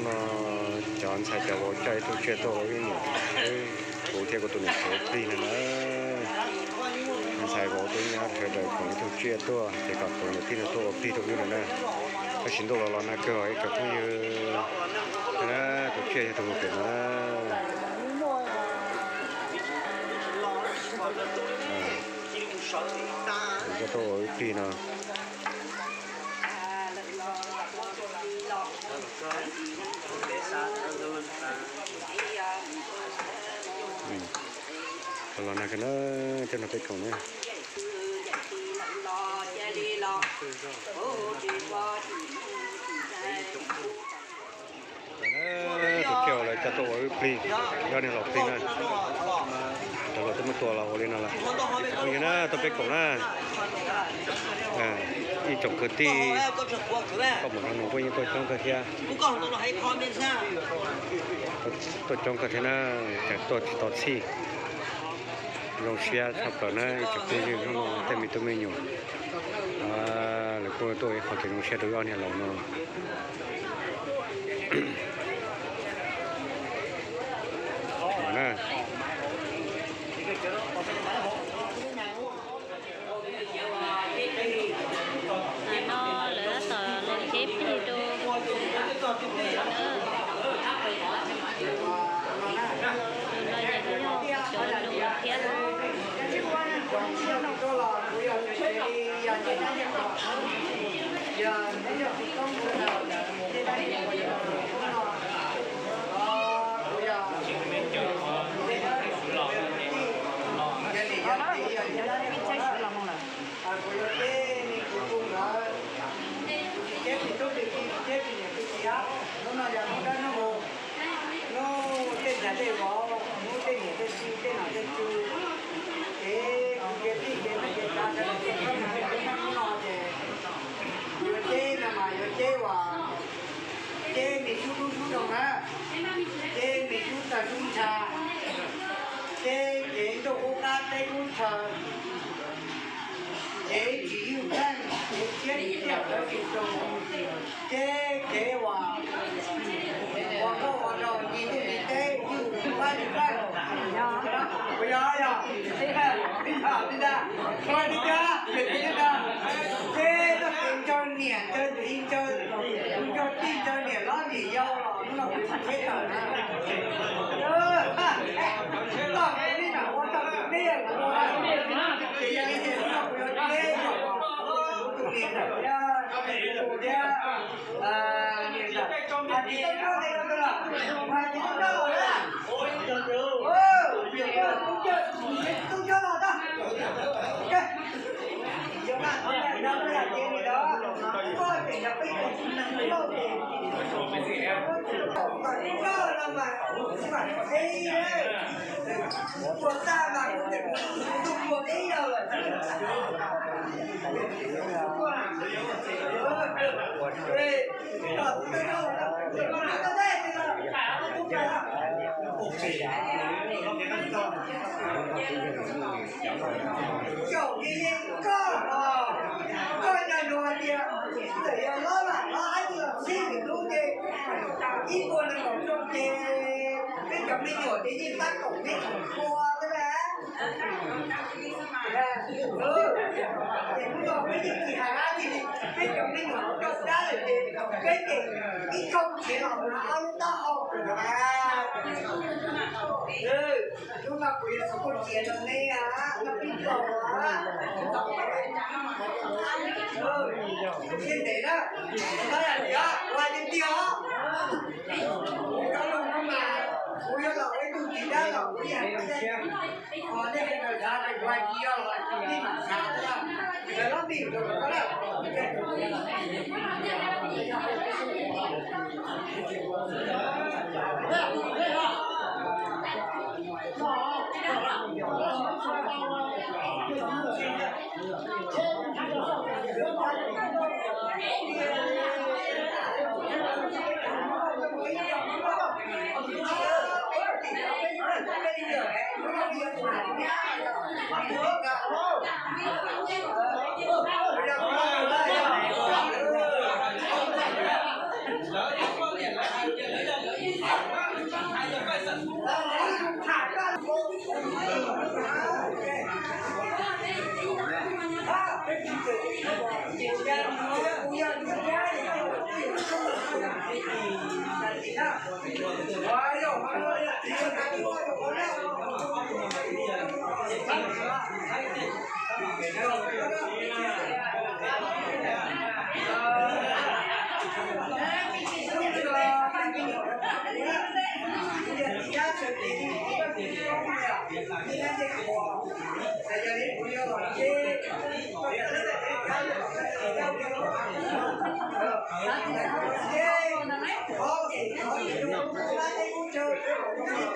No cov ntxhais cov vauv coj ib tug tsiaj tuaj ua ib niam, kuv thiab kuv tus niam tsev plig no na. Ntxhais vauv tub nyab sawv daws koom ib tug tsiaj tuaj ces kom kuv niam tij no tuaj ua plig rau wb no na. Tab sis ntuj los los nag kawg os ib tsoom phooj ywg. Tus tsiaj yog tus mus pem no na. Kuv coj tuaj ua ib plig no. Los nag kawg na, coj nrog peb koom na. Tus tsiaj uas lawv coj tuaj ua wb plig, yog niag laus plig na. Cov laus twb muab tua los ua li no lawm. Phooj ywg na, tuaj peb koom na. Ib tsoom kwv tij, koj mus no nws kuj yeej tuaj coob kawg thiab. Tuaj coob kawg thiab na, tseem tuaj tsis tau txhij. Zoo siab tshaj plaws na ib tsoom phooj ywg hnub no tej me tub me nyuam, lawv kuj tuaj ua ib qho kev zoo siab rau wb ob niag laus no. Ntawm no lawv tab tom los ceb plig rau na. Tus no ces yog cov lus thiab. Kuv yuav ceb, kuv tus nkawd, kuv tsis ceb tsis tub tsis ki, tsis ceb tsis niam tsis txiv, hnub no yog hnub dawb hnub huv, hnub tej ntxhais tej vauv, hnub tej niam tej txiv tej nom tej tswv, ces kuv kev tij kev neej kev tsav sawv daws tuaj txhawb nqa lub neej hnub no ces yuav ceb no mas yuav ceb uas ceb me sub dub sub nroo na, ceb me sub tawg sub ntsha, ceb kev ntuj kub qab teb kub chaw, kev tsis ywj pheej, kev siab tsis tiaj tawv tsis tus, ceb kev uas ua nkauj ua nraug nti ntuj nti teb ywj pab ywj pab. Kuv yog yog, li ntawd, li ntawd, ceb txoj kev nco niam nco txiv nco, nco tij nco niam hlob niam yau los hnub no kuv tsis teb tawm na. Koj kuv nij mam ua tau kuv nij kuv ua, ces yog li ces hnub no kuv yuav ceb kuv tus niam ntawm thiab, kuv thiab, niam ntawm, tsis tau noj li no los, tsis tau noj los na. Tub coj los tag. Caum li koj, koj nco ntsoov hais tias txawm yog hlob lam hlob ab tsi los txhib lwm lub ces ib puas nees nkaum xyoo ces peb cov me nyuam ces yeej tab kaum mev kaum pua xwb na. Ces hnub no peb yeej tsis hais dab tsi li, peb cov me nyuam coj dab lawm ces peb ces ib thooj kev los mus ob lub taub hau. Hnub no kuv yuav xav kuj tias rau nej, nej pib tau, siab ntev na, tab yam tias kuv hais tiag tiag os, kuv cov lus no mas kuv yuav los ua ib tug txiv dab los kuv yeej hais tiag. Ho nej sawv daws xav tias kuv hais tsis yog los nej mam xav thiab, sawv daws lob npij rau kuv na.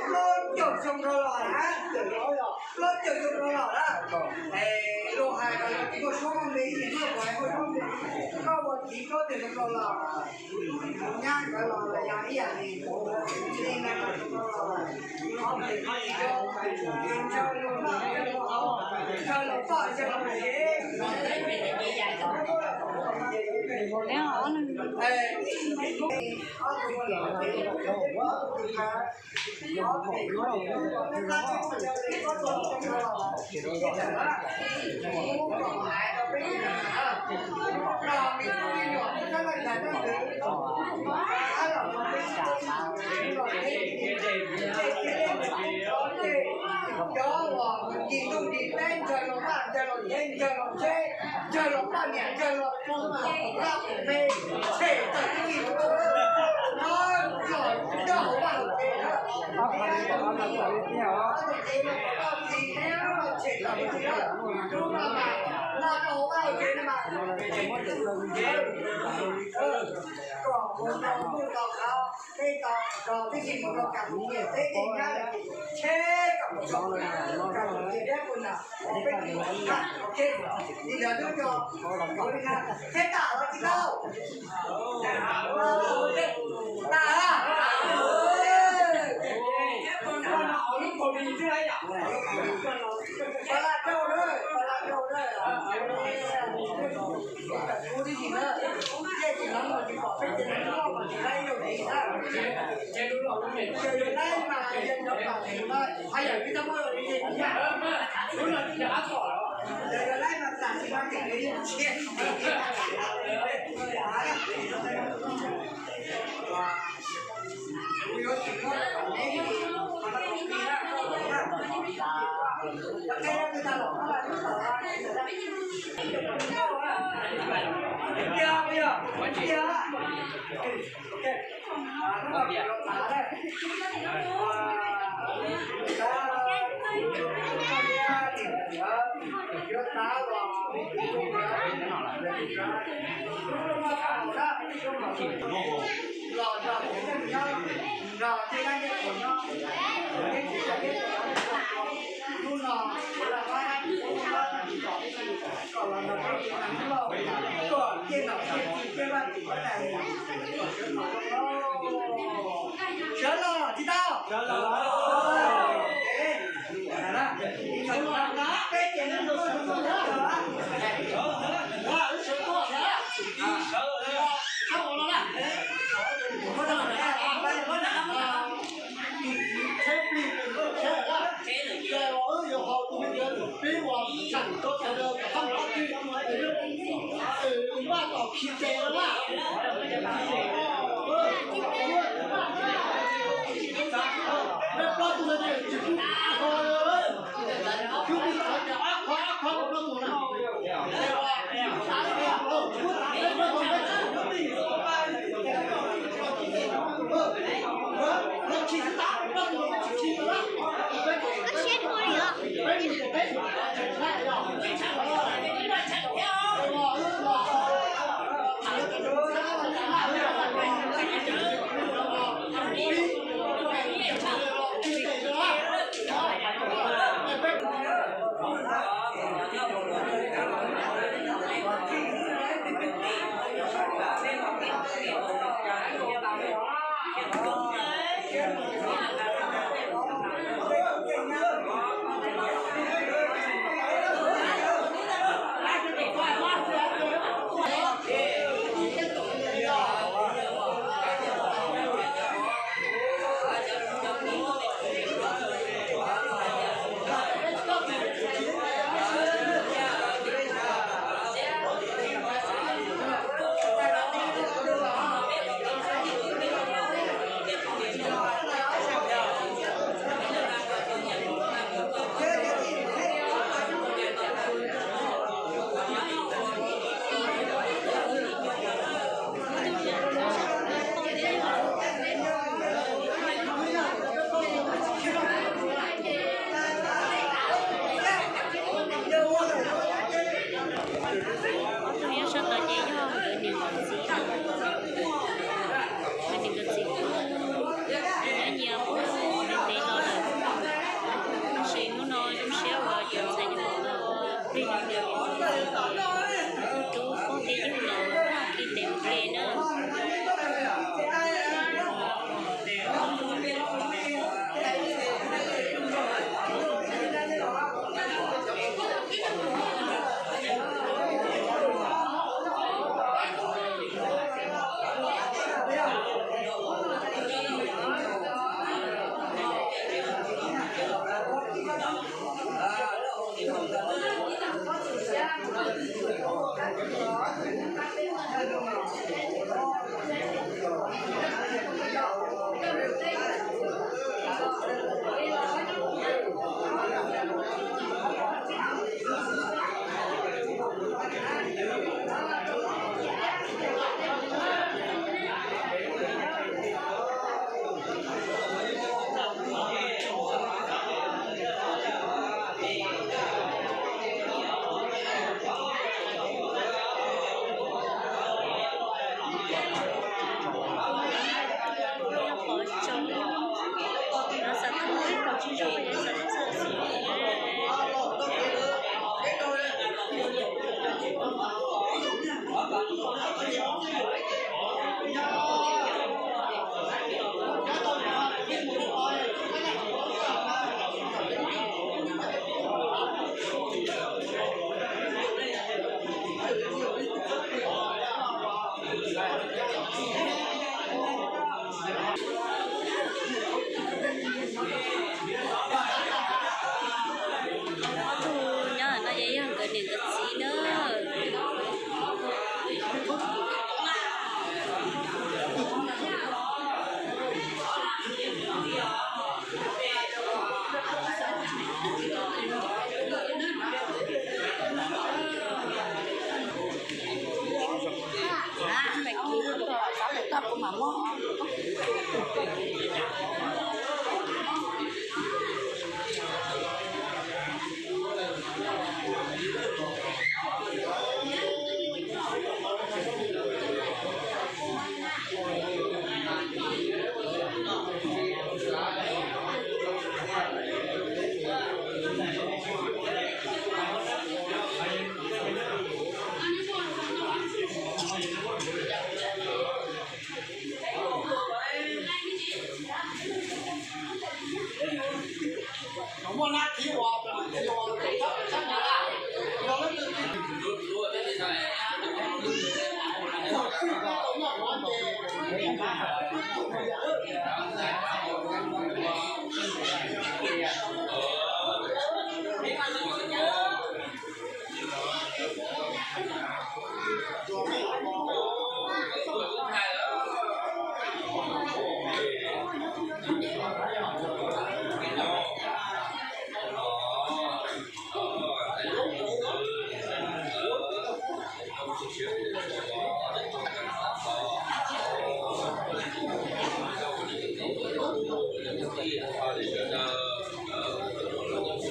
Plaub caug xyoo dhau los na, plaub caug xyoo dhau los na. Es luag hais kom luag tsis muaj suab muaj npe, ib txhij muaj suab muaj npe, koj ua txiv plaub caug xyoo dhau los, nyab nkawd los yog ib yam li kuv, li na, Cov uas tis ntuj tis teb, ntsawg los vaj, ntsawg los tsheb, ntsawg los tsheb, ntsawg los poj niam, ntsawg los tus laj tus me, tshem tawm tib si, no los nyob hauv vaj hauv tsev na. Tus txiv los kom tau txiv, tshem tawm tib si na. Hnub no mas noj rau hauv vaj hauv tsev no mas kom mus rau ntuj rau qhov, peb tau tso tib si mus rau kam tus niam teb tej nyab lawm, tsheb kom mus rau kam tus niam dab pug na. Peb mus, ok, li ntawd twb tso, tsheb tag los tsis tau. Tag. Pas laj rau na, pas laj rau na. Kuv tib si na, tej tsis hnov mus tsis pom peb ces hnov mus tsis laib yus li na. Yog yus laib mas yog cov pam tus no, haj yam li tau muaj li yus yam. Yog yus laib mas tam sim no ces yus yeej tshiab. Kuv yuav tsis muab kom neb li, mas no kuv tig na, koj tig na. Yog qheb twg tag los koj mus tom no. Tiag, tiag. Ok. Sawv los tsis tau. Sawv los. Peb ces sawv los.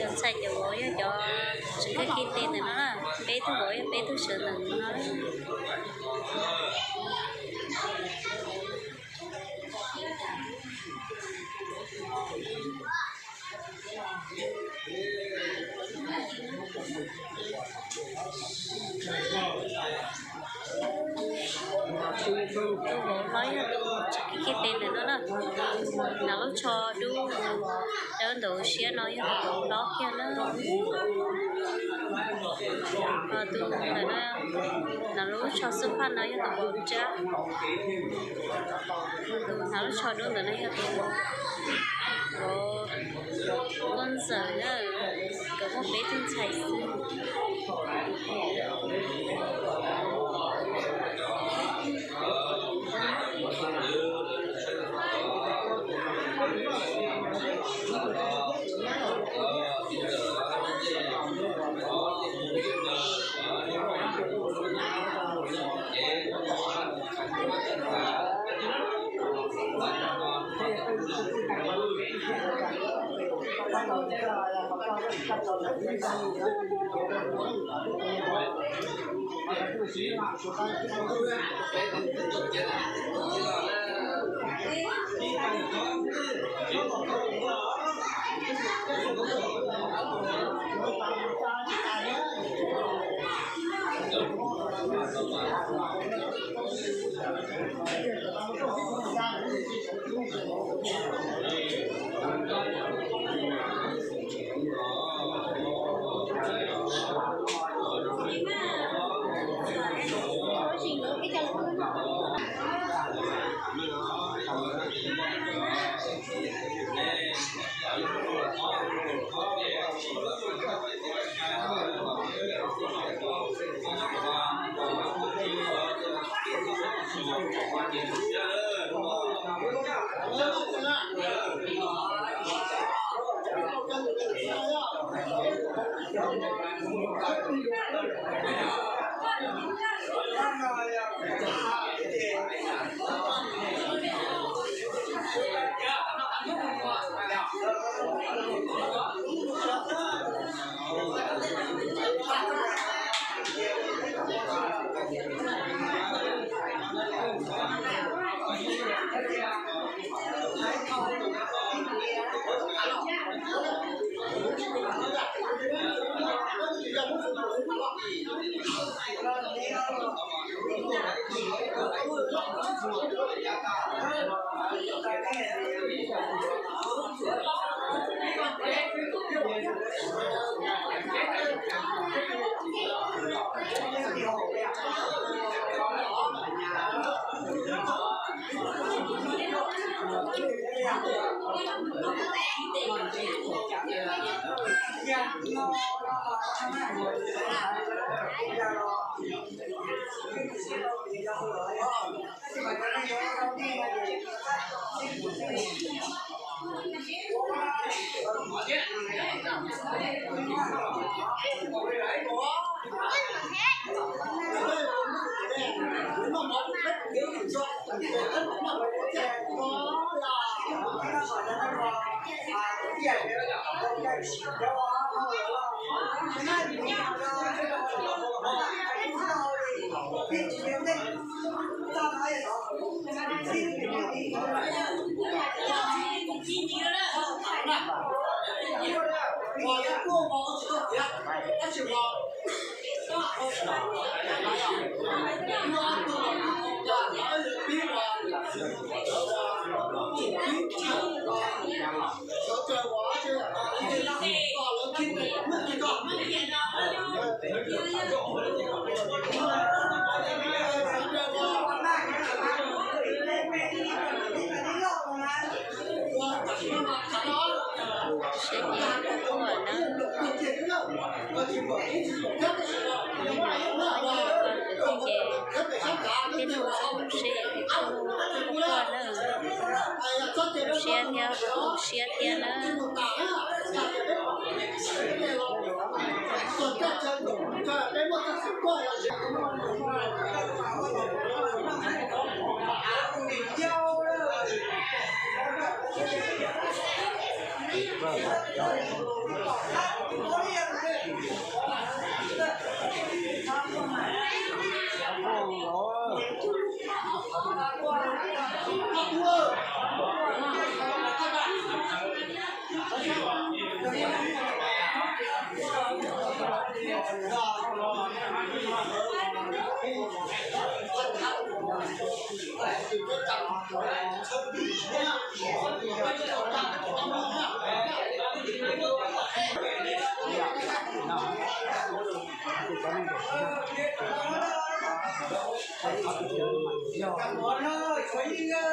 Cov ntxhais cov vauv yog cov tseem khaws kiag tes ntawm no na, peb tug vauv yog peb tug sawv ntawm no. Tus vauv no yog tus tseem khaws kiag tes ntawm no na, hnav lub tsho dub, dawb ntawm siab no yog tus vauv hlob kiag na. Tus ntawm no, hnav lub tsho xub phaj no yog tus vauv nrab. Tus hnav lub tsho dub ntawm no yog tus vauv nkauj ntxawm na, nkawd muaj peb tug ntxhais xwb. Siab nyiam kuj ua na. Ib tug phooj ywg ces peb tuaj txog seb kuj ua na. Zoo siab thiab kuj siab thiab na. Txiv muaj peb tug niam na, ces niam,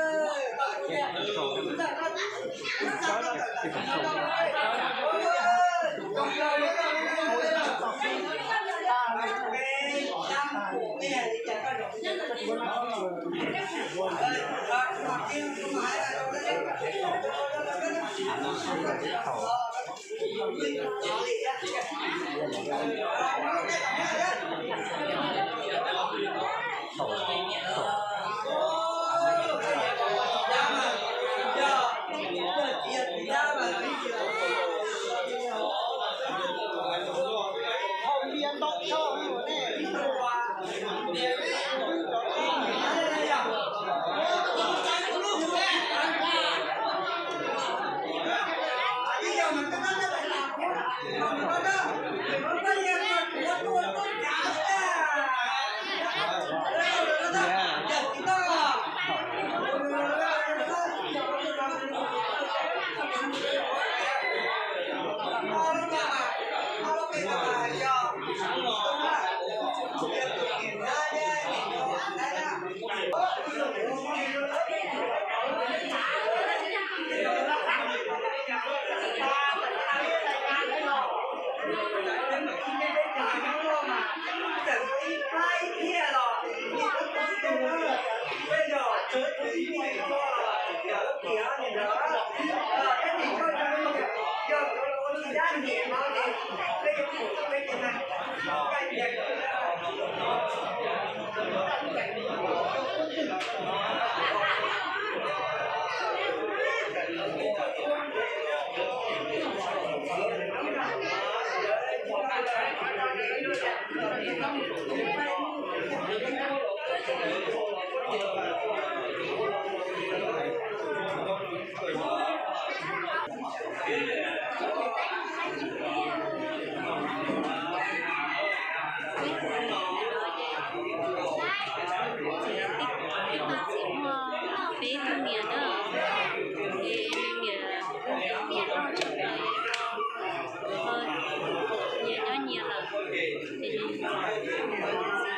niam loj tseem nyias nyob nyias lawm, ces txiv yog tus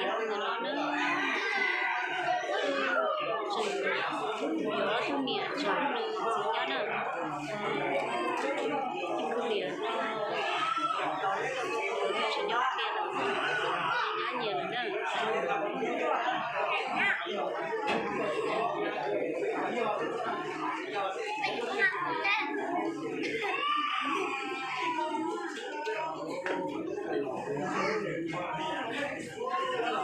no na. Tseem yuav ob tug niam tshuav nws txiv nyob na. Ib tug niam tsis nyob kiag lawm, nyob nyias lawm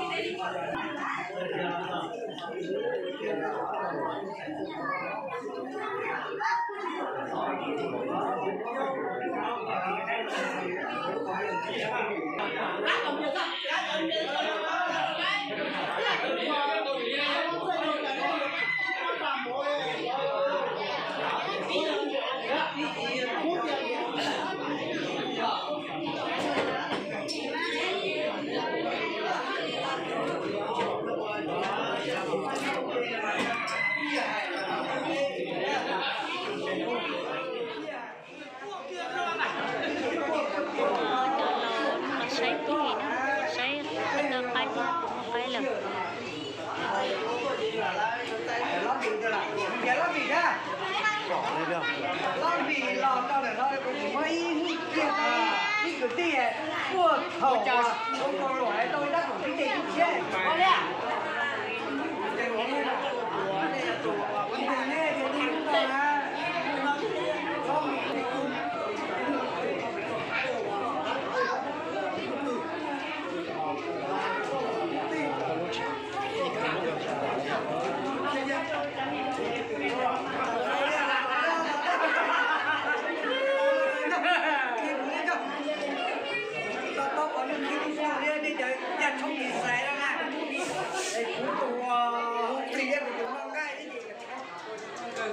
na. Cov laus saib plig na, saib qhov tau qaib thiab muaj qaib lawm. Lab Npis los rau ntawm no kuv tsis muab ib hnub kiag ib kwv tij tuaj thaum uas ua kaus luam tau ib rab kaum tsib tes tsib txhiab.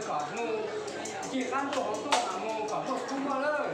Kom mus, ci qab tuaj hauv tuaj mas mus kom muaj kub muaj lawj.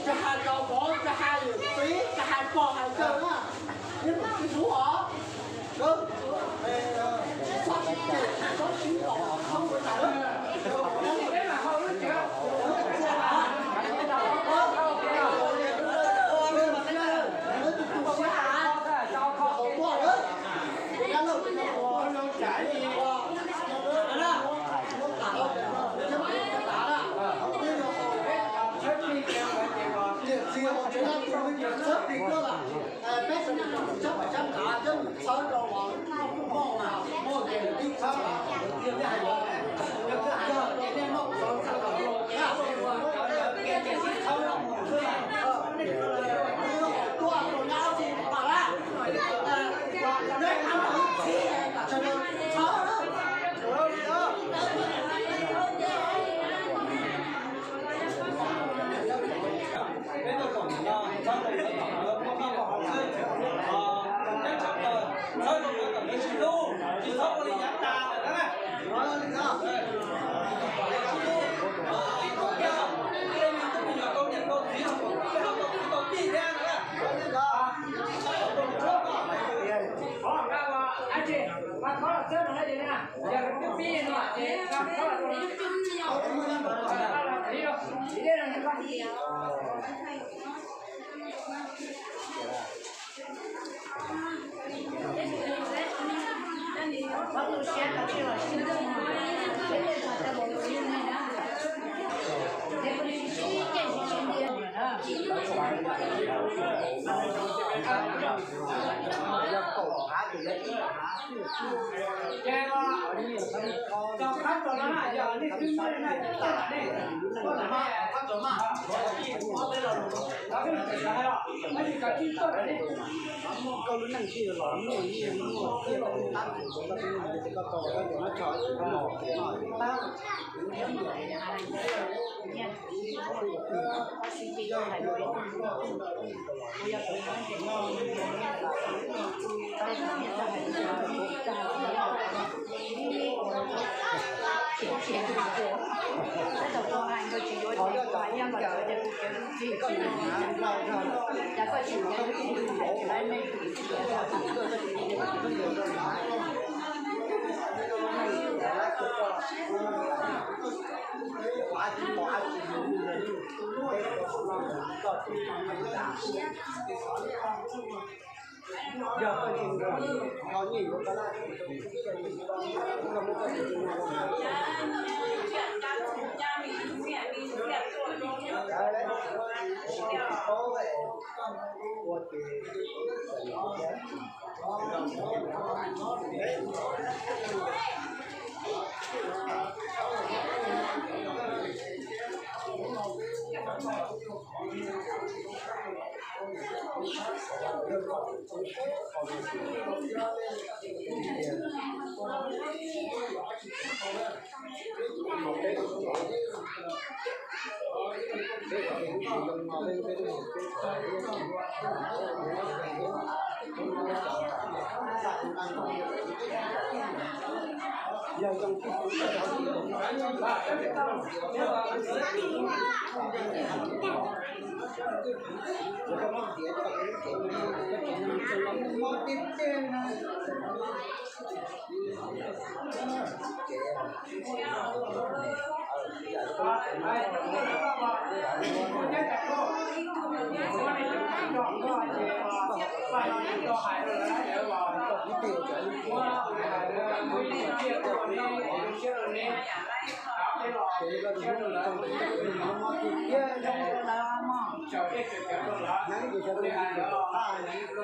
Tsis hais rau vauv, tsis hais yawm txiv, tsis hais pog hais yawg na, nej mus sib hlub os. Niam txiv hauv tsev leej twg txhawb plig tuaj lawm, peb txhawb plig txhawb plig txhawb plig txhawb rau uas muaj, muaj ces lawv twb txhawb lawm, lawv twb hais lawm, lawv twb hais lawm ces nej muab kuv txhawb rau. Tuaj rau nyab tsis pom lawm, nej txhawb txhawb txhawb. Koj lub neej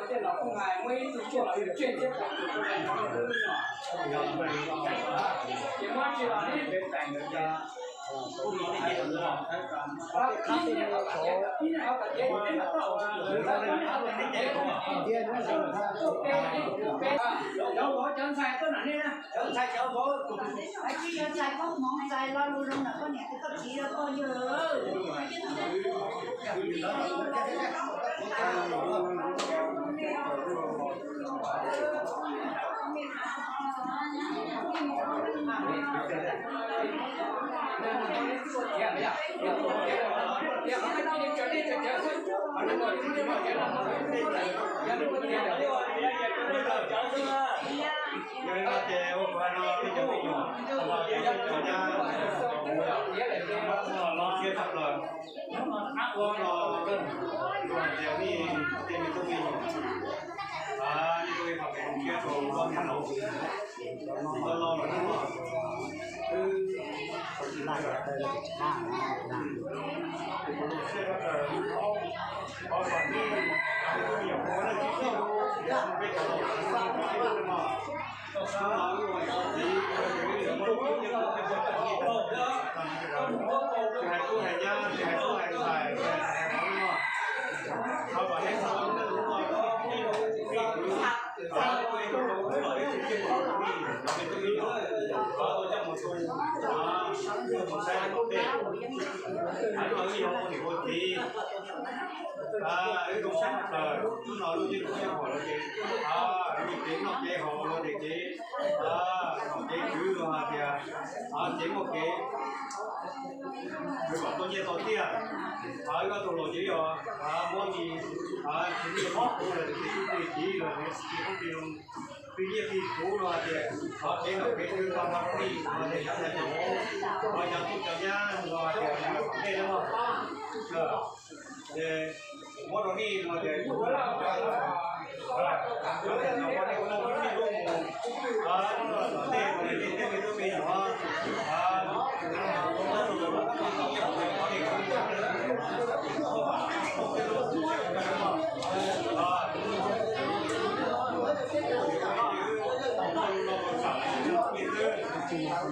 tsis los muaj nyiaj muaj txiaj, koj tab tsis koj tau koj tus no tso tsis koj los. Wb zoo sab plaws, hnub no lub yeej kub nyob hauv los ces, wb kev noj kev haus los ces kev, nom kev kwv los hais tias, kev muaj kev, kwv kom tau nyiaj tau txiaj. Wb ob tug laus ces yog muab li, tsis muaj mob kuv los ces tsis muaj li kiv los ces tsis muaj li, twb nyiaj li kuv los hais tias, kev nom kev kwv tau noj li los ces yav tag ces, yav tub cov nyab los hais tias kom nej los. Ces muab rau nej no ces, Muab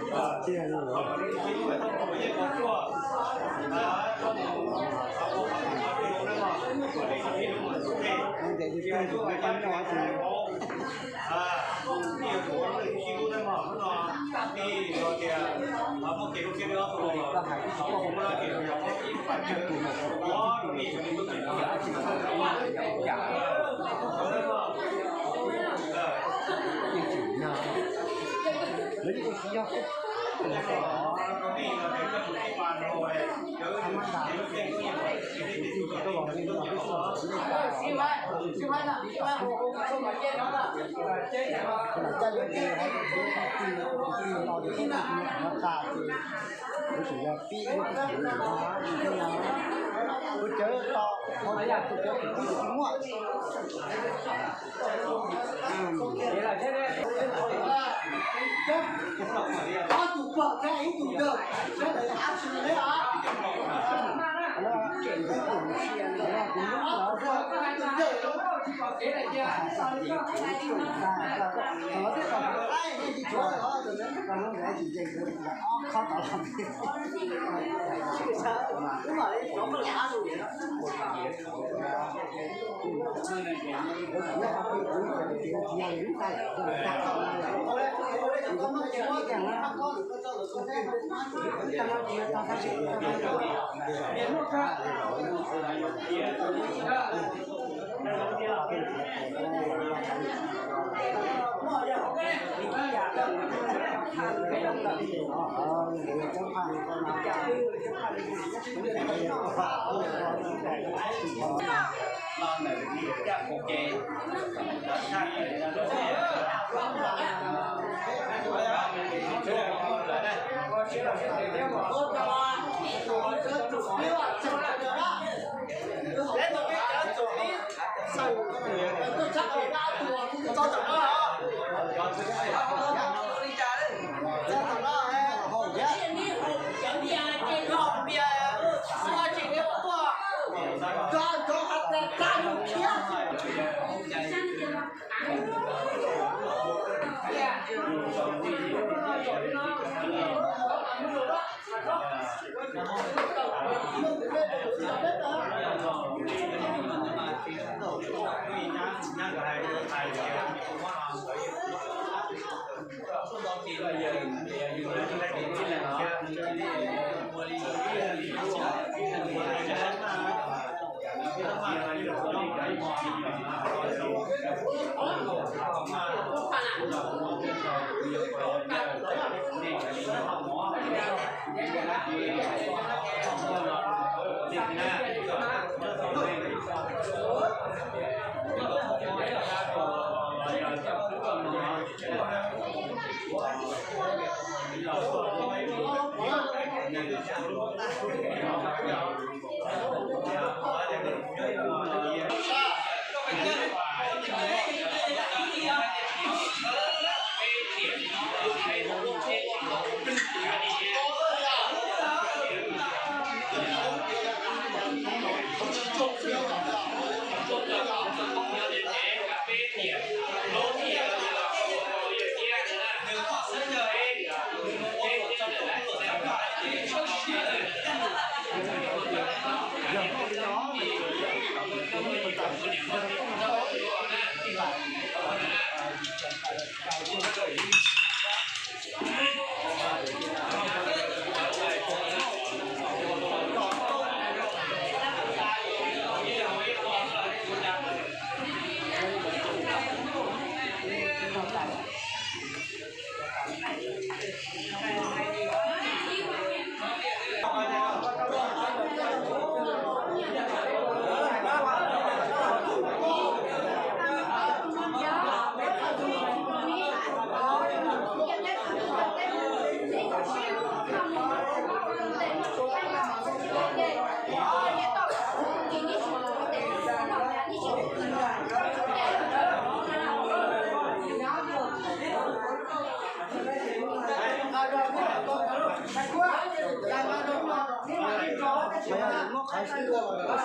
qhov sib ua los.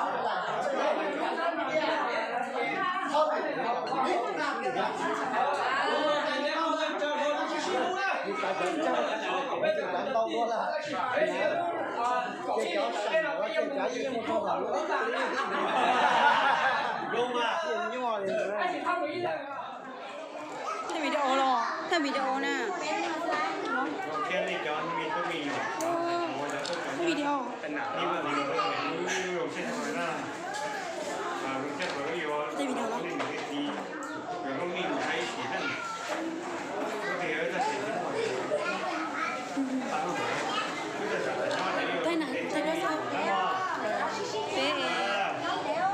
Thaij video los, thaij video na. Thaij video. Thaij video los. Thaij na, thaij koj xwb.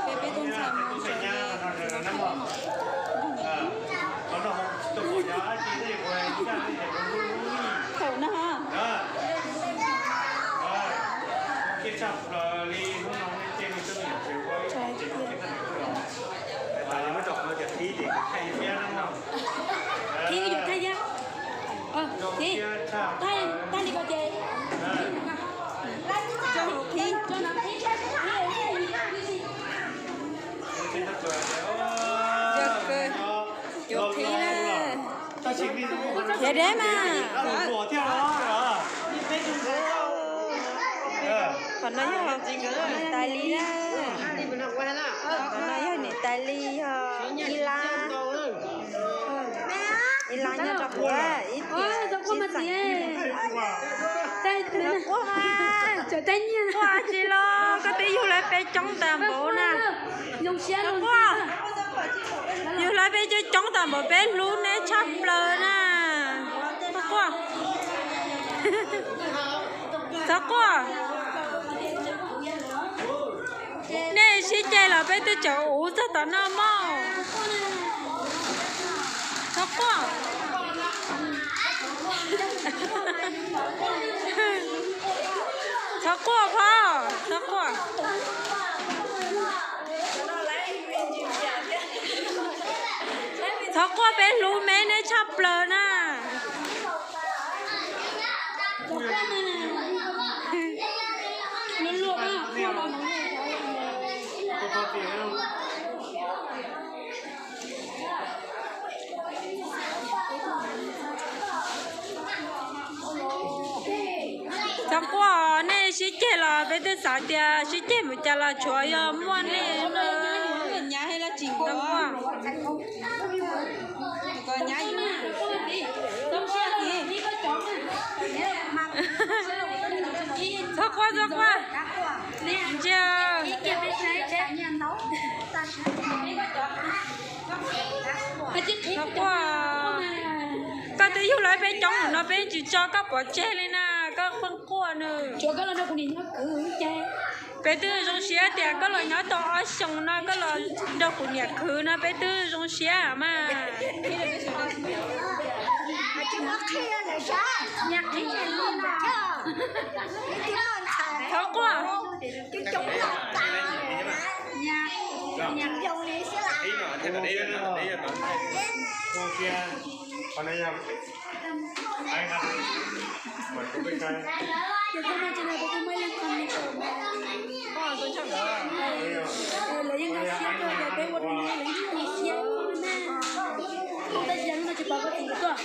Peb, peb, peb tuaj ntxhais mus tsev, thaum na. Qhib yuav thaij thiab. Qhib, thaij, thaij li ko ces. Qhib, qhib. Yuav qhib na. Khiav deb mas. Qhov no yog niam tais Lis na. Qhov no yog niam tais Lis, yog Ib Lab. Ib Lab nyob rau qhov ib tiam ib xeem. Quaj mas, quaj tsis los koj twb yug lawv peb coob tas npaum na. Quaj, yug lawv peb coob coob tas npaum peb hlub neb tshaj plaws na. Quaj, txhob quaj. Nej sib ceg los peb twb tseem uv txog tom no mog. Txhob quaj. Txhob quaj, phauj, txhob quaj. Txhob quaj, peb hlub me neb tshaj plaws na. Txhob quaj, nej sib ceg los peb twb xav tias sib ceg mus cas los tsuav yog muaj nej. Txhob quaj, txhob quaj. Ntsia. Txhob quaj. Koj twb yug lawv peb coob no peb tsis tso koj pov tseg li na, koj pheej quaj nws. Peb twb zoo siab tias koj los nyob tau ob xyoos no koj los nrog kuv niam khwv no peb twb zoo siab mas. Txhob quaj. Lawv yeej nkag siab kawg, peb ua rau nej lawv yeej nkag siab na. Tab sis lub no tsis pom koj txiv tuaj.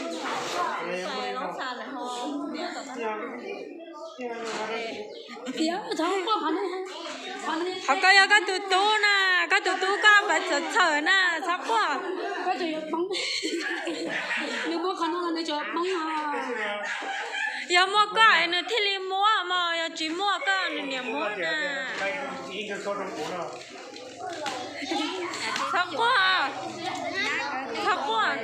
Tias txhob quaj qhov no. Qhov koj yog koj tus tub na, koj tus tub koj pab txhawm txhawm na, txhob quaj. Koj tseem yuav poob. Nws muab qhov no los nws tseem yuav poob no. Yog muaj koj es nws thiaj li muab mog, yog tsis muaj koj nws niam muab na. Txhob quaj, txhob quaj.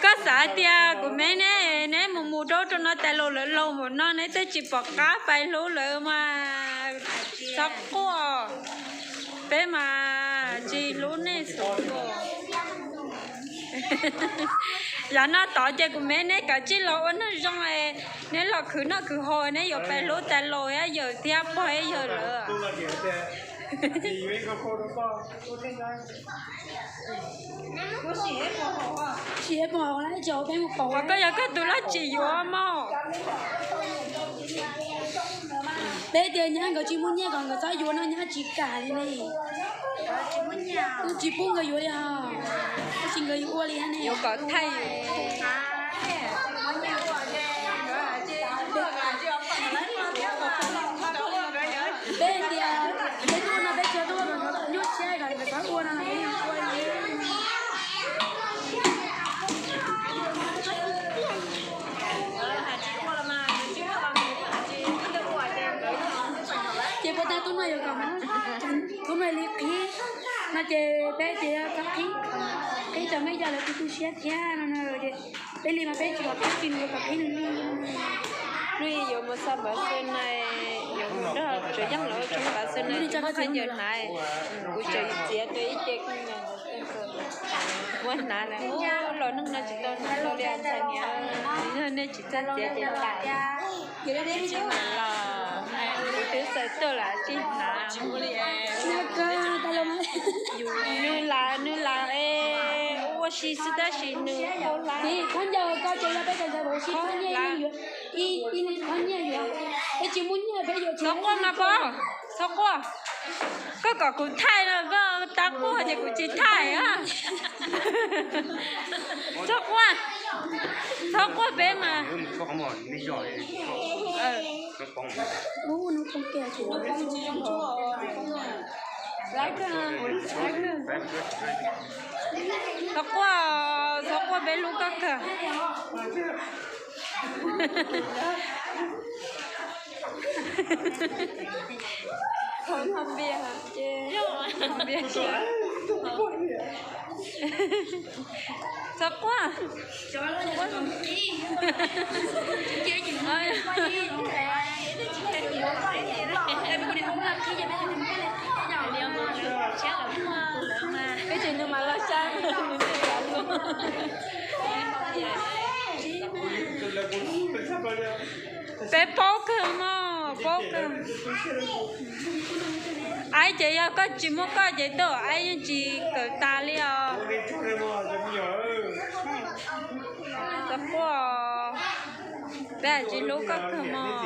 Koj xav tias kuv me neb, neb mus mus rau rau no tas los lawv laus mus no neb twb tsis pom qab pais hlub lawv mas. Txhob quaj, peb mas tsis hlub nej xwb. Yav no tod ces kuv me neb kav tsij los ua neeg zoo, neb los khwv noj khwv haus neb yuav pais hlub tas los yawm thiab pog yawg lawm. Sim pom hauv na, ib tsoom peb mus pom. Koj yog koj tus laj tsim yuav mog. Peb tias nyab nkawd tsis muaj nyiaj kom nkawd txhob yuav no nyab tsis kam li ne. Tsis pub nkawd yuav li os, tab sis nkawd yuav ua li ne. Yuav kom thaij. Peb tias peb tuaj no peb tsis tuaj nyuaj siab kom nkawd txhob ua no peb ua li. Ces puas tag tub no yuav kom tub no li qhib no ces peb ces yog txhob qhib, qhib tau me yog lawv tu tu siab thiab no no ces peb li mas peb tsis kom qhib tsis nws yuav kom qhib nws li. Hnub yuav mus xa npav xwb na, yuav mus nrog Tsuas Yeej lawv tso npav xwb na, tsis muaj khaub ncaws hnav, kuv tseem txiav tau ib ce khaub ncaws. Muab hnav na, los neeg no tsis tau hnav tau li ntxhais niam, nej tsis txawj txiav ces txais. Tsis hnav los, kuv twb xaws tuaj lam tsis hnav. Nws lam, nws lam es ua si xwb tab sis nws khaub hlab. Khaub ncaws ko ces yog peb cov ntxhais vauv sib khaub nyiaj yuav, ib, ib khaub nyiaj yuav, peb tsis muaj nyiaj peb yuav. Txhob quaj mas Pov, txhob quaj. Koj kom kuv thaij no koj tab quaj ces kuv tsis thaij a. Txhob quaj, txhob quaj peb mas. Txhob quaj, txhob quaj peb hlub koj kawg. Txhob quaj. Peb tsis nws mas loj sab. Peb paub kawg mog, paub kawg. Aib ces yog koj tsis muaj koj ces tuaj aib yeej tsis kawm tas li os. Txhob quaj, peb tsis hlub koj kawg mog.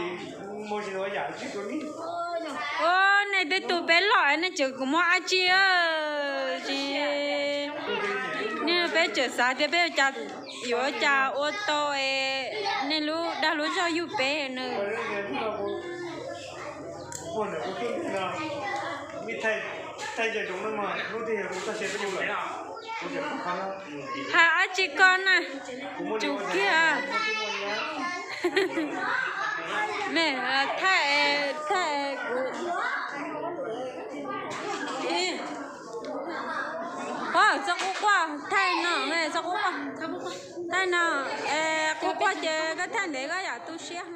Ua nej twb tu peb loj nej tseem kuv muaj dab tsi tsis. Nej peb tseem xav tias peb yuav cas ua tau es nej lub dag lub zog yug peb nws. Hais dab tsi ko na, tsum kiag. Me, thaij, thaij kuv. Pov, txhob quaj quaj, thaij no, txhob quaj quaj, thaij no, quaj quaj ces koj thaij ntev koj yam tu siab.